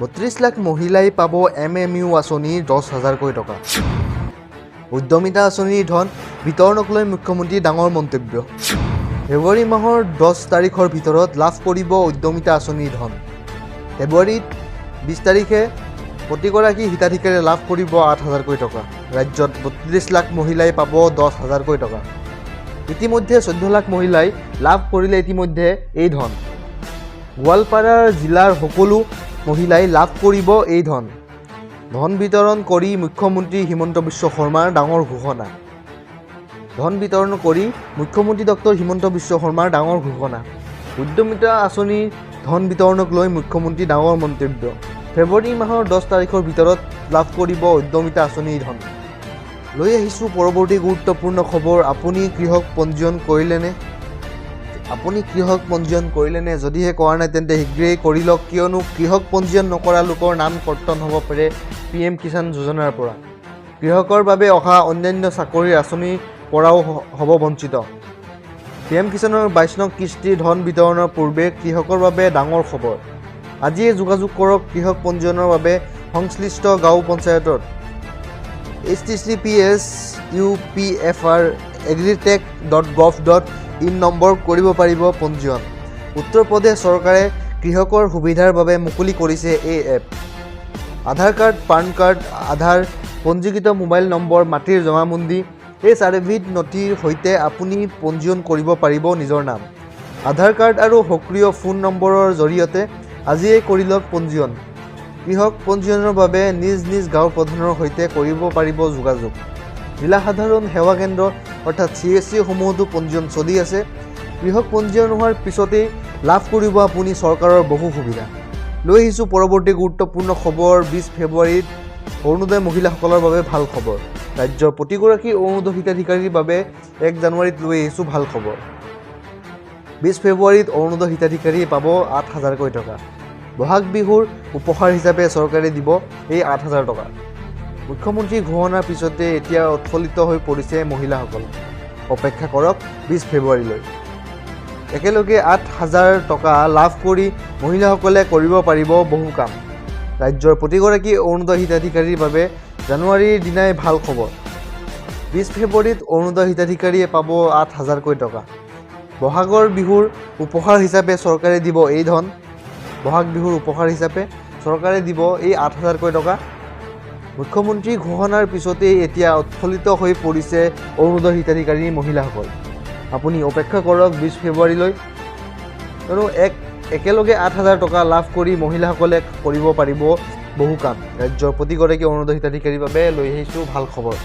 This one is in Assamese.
32 লাখ মহিলাই পাব এমএমইউ আঁচনিৰ 10 হাজাৰকৈ টকা। উদ্যমিতা আঁচনিৰ ধন বিতৰণক লৈ মুখ্যমন্ত্ৰীৰ ডাঙৰ মন্তব্য। ফেব্ৰুৱাৰী মাহৰ 10 তাৰিখৰ ভিতৰত লাভ কৰিব উদ্যমিতা আঁচনিৰ ধন। ফেব্ৰুৱাৰীত 20 তাৰিখে প্ৰতিগৰাকী হিতাধিকাৰীয়ে লাভ কৰিব 8 হাজাৰকৈ টকা। ৰাজ্যত 32 লাখ মহিলাই পাব 10 হাজাৰকৈ টকা। ইতিমধ্যে 14 লাখ মহিলাই লাভ কৰিলে ইতিমধ্যে এই ধন। গোৱালপাৰাৰ জিলাৰ সকলো মহিলাই লাভ কৰিব এই ধন। ধন বিতৰণ কৰি মুখ্যমন্ত্ৰী হিমন্ত বিশ্ব শৰ্মাৰ ডাঙৰ ঘোষণা। ধন বিতৰণ কৰি মুখ্যমন্ত্ৰী ডক্টৰ হিমন্ত বিশ্ব শৰ্মাৰ ডাঙৰ ঘোষণা। উদ্যমিতা আঁচনিৰ ধন বিতৰণক লৈ মুখ্যমন্ত্ৰী ডাঙৰ মন্তব্য। ফেব্ৰুৱাৰী মাহৰ 10 তাৰিখৰ ভিতৰত লাভ কৰিব উদ্যমিতা আঁচনিৰ ধন। লৈ আহিছোঁ পৰৱৰ্তী গুৰুত্বপূৰ্ণ খবৰ। আপুনি কৃষক পঞ্জীয়ন কৰিলেনে? আপুনি কৃষক পঞ্জীয়ন কৰিলেনে? যদিহে কৰা নাই, তেন্তে শীঘ্ৰেই কৰি লওক। কিয়নো কৃষক পঞ্জীয়ন নকৰা লোকৰ নাম কৰ্তন হ'ব পাৰে পিএম কিষাণ যোজনাৰ পৰা। কৃষকৰ বাবে অহা অন্যান্য চাকৰিৰ আঁচনিৰ পৰাও হ'ব বঞ্চিত। পিএম কিষাণৰ 22 নং কিস্তিৰ ধন বিতৰণৰ পূৰ্বে কৃষকৰ বাবে ডাঙৰ খবৰ। আজিয়ে যোগাযোগ কৰক কৃষক পঞ্জীয়নৰ বাবে সংশ্লিষ্ট গাঁও পঞ্চায়তত। https://upfragritech.gov.in number কৰিব পাৰিব পঞ্জীয়ন। উত্তৰ প্ৰদেশ চৰকাৰে কৃষকৰ সুবিধাৰ বাবে মুকলি কৰিছে এই এপ। আধাৰ কাৰ্ড, পান কাৰ্ড, আধাৰ, পঞ্জীকৃত মোবাইল নম্বৰ, মাটিৰ জমাবন্দী, এই চাৰিবিধ নথিৰ সৈতে আপুনি পঞ্জীয়ন কৰিব পাৰিব নিজৰ নাম। আধাৰ কাৰ্ড আৰু সক্ৰিয় ফোন নম্বৰৰ জৰিয়তে আজিয়েই কৰি লওক পঞ্জীয়ন। কৃষক পঞ্জীয়নৰ বাবে নিজ নিজ গাঁৱৰ প্ৰধানৰ সৈতে কৰিব পাৰিব যোগাযোগ। জিলা সাধাৰণ সেৱা কেন্দ্ৰ অৰ্থাৎ চিএছচি সমূহতো পঞ্জীয়ন চলি আছে। কৃষক পঞ্জীয়ন হোৱাৰ পিছতেই লাভ কৰিব আপুনি চৰকাৰৰ বহু সুবিধা। লৈ আহিছোঁ পৰৱৰ্তী গুৰুত্বপূৰ্ণ খবৰ। 20 ফেব্ৰুৱাৰীত অৰুণোদয় মহিলাসকলৰ বাবে ভাল খবৰ। ৰাজ্যৰ প্ৰতিগৰাকী অৰুণোদয় হিতাধিকাৰীৰ বাবে 1 জানুৱাৰীত লৈ আহিছোঁ ভাল খবৰ। 20 ফেব্ৰুৱাৰীত অৰুণোদয় হিতাধিকাৰীয়ে পাব 8 হাজাৰকৈ টকা। বহাগ বিহুৰ উপহাৰ হিচাপে চৰকাৰে দিব এই 8 হাজাৰ টকা। মুখ্যমন্ত্ৰীৰ ঘোষণাৰ পিছতে এতিয়া উৎফুল্লিত হৈ পৰিছে মহিলাসকল। অপেক্ষা কৰক 20 ফেব্ৰুৱাৰীলৈ। একেলগে 8 হাজাৰ টকা লাভ কৰি মহিলাসকলে কৰিব পাৰিব বহু কাম। ৰাজ্যৰ প্ৰতিগৰাকী অৰুণোদয় হিতাধিকাৰীৰ বাবে জানুৱাৰীৰ দিনাই ভাল খবৰ। 20 ফেব্ৰুৱাৰীত অৰুণোদয় হিতাধিকাৰীয়ে পাব 8 হাজাৰকৈ টকা। বহাগৰ বিহুৰ উপহাৰ হিচাপে চৰকাৰে দিব এই ধন। বহাগ বিহুৰ উপহাৰ হিচাপে চৰকাৰে দিব এই 8 হাজাৰকৈ টকা। মুখ্যমন্ত্ৰীৰ ঘোষণাৰ পিছতেই এতিয়া উৎফুল্লিত হৈ পৰিছে অৰুণোদয় হিতাধিকাৰী মহিলাসকল। আপুনি অপেক্ষা কৰক 20 ফেব্ৰুৱাৰীলৈ, কিয়নো একেলগে 8 হাজাৰ টকা লাভ কৰি মহিলাসকলে কৰিব পাৰিব বহু কাম। ৰাজ্যৰ প্ৰতিগৰাকী অৰুণোদয় হিতাধিকাৰীৰ বাবে লৈ আহিছোঁ ভাল খবৰ।